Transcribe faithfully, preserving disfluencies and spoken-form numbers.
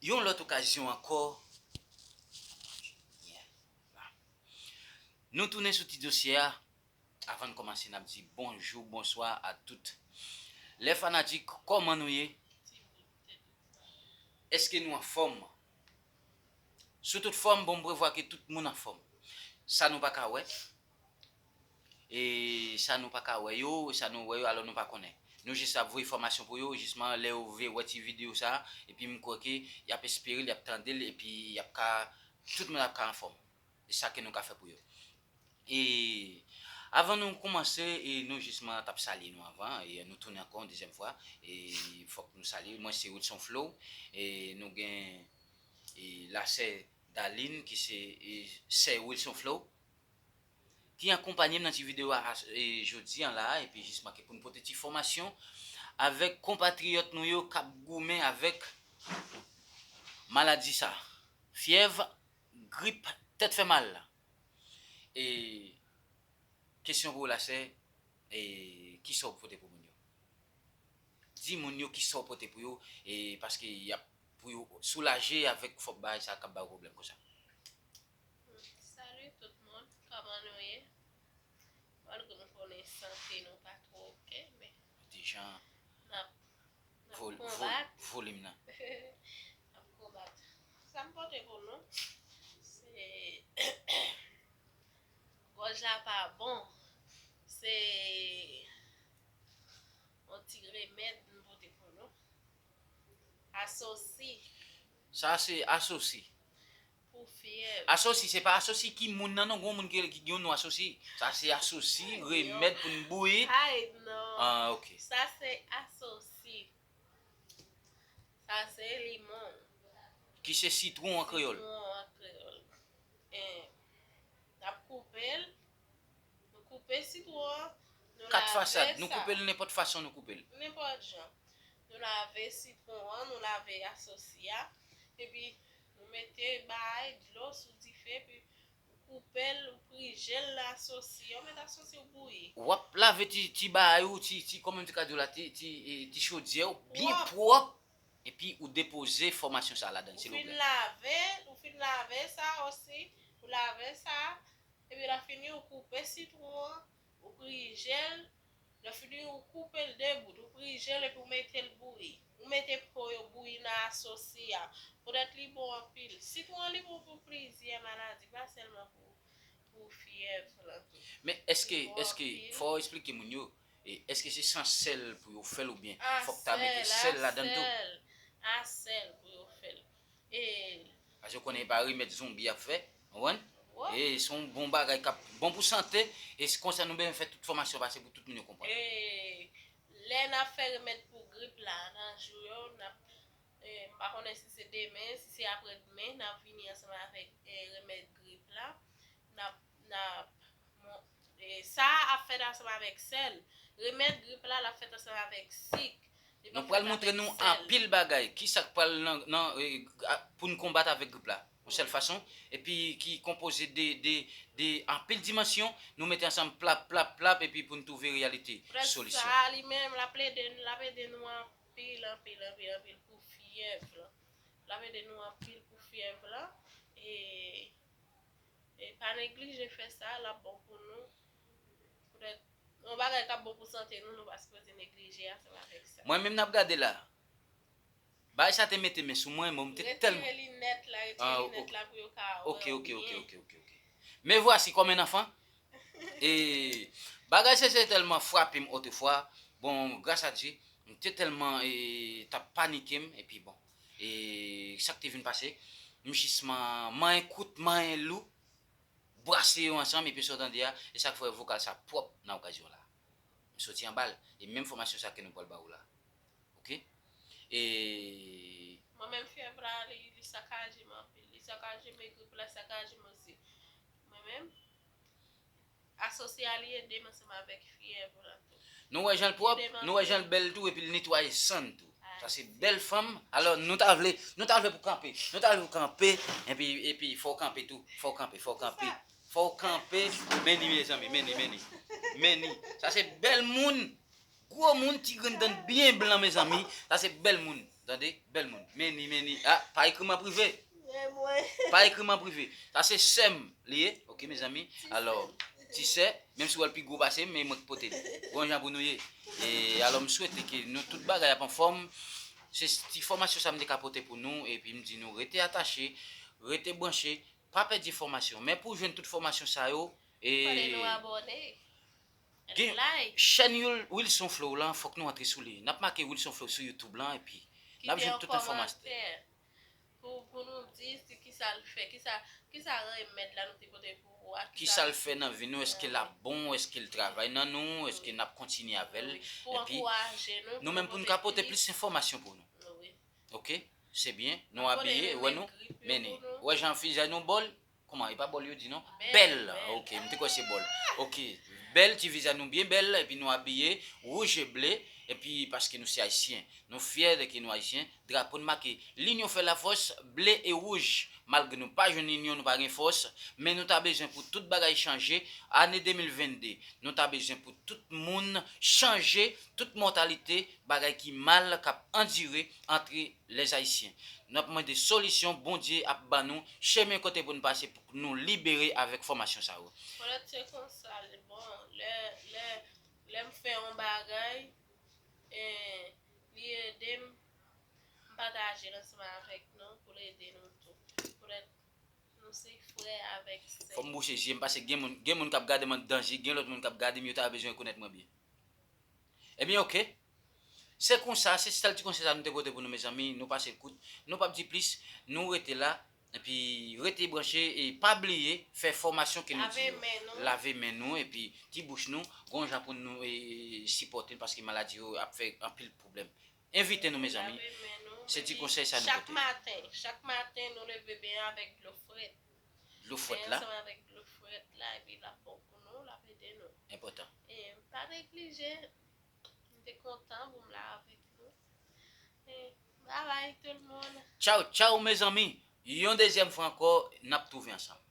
Yon lòt okazyon ankò. Yeah. Nou tounen sou ti dosye a. Avan n kòmanse, n ap di bonjou, bonswa a tout lè fanatik, kòman nou ye? Èske nou anfòm? Sou tout fòm, bon, m prevwa ke tout moun anfòm. Sa nou pa ka wè, e sa nou pa ka wè yo, e sa nou wè yo, alò nou pa konnen. Nou jis ap voye enfòmasyon pou yo, jisman lè yo vle wè ti videyo sa, epi m kwè ke y ap espere l, y ap tande l, epi y ap ka, tout moun ap ka anfòm. E sa ke nou ka fè pou yo. E avan nou kòmanse, e nou jisman t ap salye nou avan, e nou tounen ankò yon dezyèm fwa, e fòk nou salye. Mwen se Wilson Flow, e nou gen, e lasè Darline, ki se, e, sè Wilson Flow, ki akonpanye m nan ti videyo a, e, jodi a la, epi jisman ke pou n pote ti enfòmasyon avèk konpatriyòt nou yo k ap goumen avèk maladi sa. Fyèv, grip, tèt fè mal. E kesyon pou w la, se, e, kisa w pote pou moun yo? Di moun yo kisa w pote pou yo, e paske y ap, pou yo soulaje avèk fòk bagay sa k ap ba yo pwoblèm konsa. Salut tout moun, kòman nou ye? Malgre m konnen sante nou pa twò oke, men deja n ap, n ap vol- vol- konbat. Volim nan. N ap konbat. Sa m pote pou nou, se gòj la pa bon. Se yon ti remèd m pote pou nou. Asosi. Sa se asosi. Pou fyèv. Asosi, se pa asosi ki moun nan non, gon moun ki, ki gen yon non asosi. Sa se asosi, remèd pou n bouyi. Ay, non. Ah, ok. Sa se asosi. Sa se limon. Ki se sitwon an kreyòl. Sitwon an kreyòl. E, n ap koupe l. Nou koupe sitwon an, nou lave sa. Kat fasad, nou koupe l nenpòt fason nou koupe l. Nenpòt jan. Nou lave sitwon an, nou lave asosi a. Epi, nou mete bay, dlo sou dife, epi ou koupe l, ou prije l, asosi a, ou met asosi, ou bouyi. W ap lave ti, ti bay ou, ti, ti, kòman m te ka di w la, ti, ti, e, ti chodyè ou, byen pwòp. Epi ou depoze enfòmasyon sa a ladan l, silvouplè. Ou fin lave, ou fin lave sa osi, ou lave sa, epi lè fini, ou koupe sitwon an, ou prije l, lè fini, ou koupe l de bout, ou prije l epi ou mete l bouyi. Ou mete po yo bouyi nan asosi a. Poutèt li bon anpil. Sitwon an li bon pou plizyè maladi, pa sèlman pou, pou fyèv lan tou. Men èske, èske, fò w eksplike moun yo, e, èske se san sèl pou yo fè l oubyen fòk ta mete sèl ladan l tou? A sèl, a sèl pou yo fè l. E paske w konnen e pa remèd zonbi y ap fè, konprann? E se yon bon bagay k ap bon pou sante, e se konsa nou bezwen fè tout enfòmasyon pase pou tout moun yo konprann. E lè n ap fè remèd pou grip la, nan jou yo, n ap, e, m pa konnen si se demen, si se aprè demen, n ap vini ansanm avèk, e, remèd grip la. N ap, n ap, bon, e, sa a ap fèt ansanm avèk sèl. Remèd grip la, l ap fèt ansanm avèk sik. Nou pral montre nou anpil bagay. Kisa k pral nan, nan, e, a, pou n konbat avèk grip la. Yon sèl fason. Epi ki konpoze de, de, de anpil dimansyon. Nou mete ansanm plap, plap, plap, epi pou n twouve reyalite solisyon. Sa li menm, l ap ede, l ap ede nou anpil, anpil, anpil, anpil pou fyèv lan. L ap ede nou anpil pou fyèv lan. E E pa neglije fè sa, l ap bon pou nou. Poutèt yon bagay k ap bon pou sante nou, nou pa sipoze neglije ansanm avèk sa. Mwen menm n ap gade la. Bagay sa te mete men sou mwen, mwen m te tèlman... Retire linèt la, retire linèt la pou yo ka wè w byen. Ok, ok, ok, ok, ok, ok. Me voici comme un enfant. E bagay se, se tèlman frape m otrefwa. Bon, gras a Dye, m te tèlman, e, t ap panike m, epi bon. E sa k te vin pase, m jis man-, manyen kout, manyen lou, brase yo ansanm, epi sa w tande a, e sa k fè vokal sa pwòp nan okazyon la. M soti anba l, e menm enfòmasyon sa ke nou pral ba ou la. Ok? E mwen menm fyèv la, li, li sakaje m anpil. Li sakaje m, e grip la sakaje m osi. Mwen menm, asosi a li ede m ansanm avèk fyèv la tou. Nou wè jan l pwòp, nou wè jan l bèl tou, epi l netwaye san n tou. Sa se bèl fanm. Alò, nou ta vle, nou ta vle pou kanpe. Nou ta vle pou kanpe, epi, epi fò w kanpe tou. Fò w kanpe, fò w kanpe. Fò w kanpe. Men ni, mezanmi, men ni, men ni. Men ni. Sa se bèl moun. Gwo moun, ti grenn dan byen blan, mezanmi. Sa se bèl moun. Tande? Bèl moun. Men ni, men ni. Ah, pa ekri m an prive. Pa ekri m an prive. Sa se sè m li ye. Ok, mezanmi. Alò, ti sè, menm si w wè l pi gwo pase m, men mwen k pote l. Bon jan pou nou ye. E alò, m swete ke nou tout bagay ap anfòm. Se ti fòmasyon sa m te ka pote pou nou. Epi m di nou rete atache, rete branche, pa pèdi fòmasyon. Men pou jwenn tout fòmasyon sa yo, e Fòlè nou abòne. Gen- Like. Chèn Yul- Wilson Flow lan, fòk nou antre sou li. N ap make Wilson Flow sou YouTube lan, epi n ap jwenn tout enfòmasyon. Pou, pou nou di si kisa l fè, kisa, kisa remèd la nou te pote pou ou a, Kisa l fè nan vi nou? Èske l ap bon? Èske l travay nan nou? Èske n ap kontinye avè l? Pou Epi, ankouraje nou, nou menm pou n ka pote plis enfòmasyon pou nou. Wi. Ok? Se byen. Nou abiye, wè nou. Men ni. Wè jan fizè nou bòl. Kòman? E pa bòl yo di non? Bèl. Ok, m te kwè se bòl. Ok. Bèl, ti vizaj nou byen bèl, epi nou abiye wouj e ble, epi paske nou se ayisyen, nou fyè de ke nou ayisyen, drapo n make Linyon fè lafòs, ble e wouj. Malgre nou pa jwenn linyon, nou pa gen fòs, men nou ta bezwen pou tout bagay chanje, ane de mil vennde, nou ta bezwen pou tout moun chanje, tout mantalite, bagay ki mal k ap andire antre lèzayisyen. N ap mande solisyon, Bondye ap ban nou chemen kote pou n pase pou nou libere avèk fòmasyon sa yo. Fòlèt se konsa, li bon, lè, lè, lè m fè yon bagay, e, li ede m, m pataje l ansanm avèk nou pou l ede nou tou. Fòlèt nou se frè avèk sè. Fò m bouche zye m, paske gen moun, gen moun k ap gade m anndan zye, gen lòt moun k ap gade m, yo ta bezwen rekonèt mwen byen. Ebyen, ok. Se konsa, se sèl ti konsèy sa nou te pote pou nou, mezanmi. Nou pase l kout. Nou p ap di plis. Nou rete la. Epi, rete branche. E pa bliye, fè fòmasyon ke nou di yo. Lave men nou. Epi, ti bouch nou. Gon jan pou nou e, sipòte l, paske maladi yo ap fè anpil pwoblèm. Envite nou, mezanmi. Se ti konsèy sa nou pote. Chak maten, chak maten, nou leve byen avèk dlo frèt. Dlo frèt la. Ansanm avèk dlo frèt la, epi l ap bon pou nou, l ap ede nou. Enpòtan. E pa neglije, m te kontan pou m la avèk nou. E, bye bye tout le monde. Tchaw, tchaw, mezanmi. Yon dezyèm fwa ankò, n ap twouve ansanm.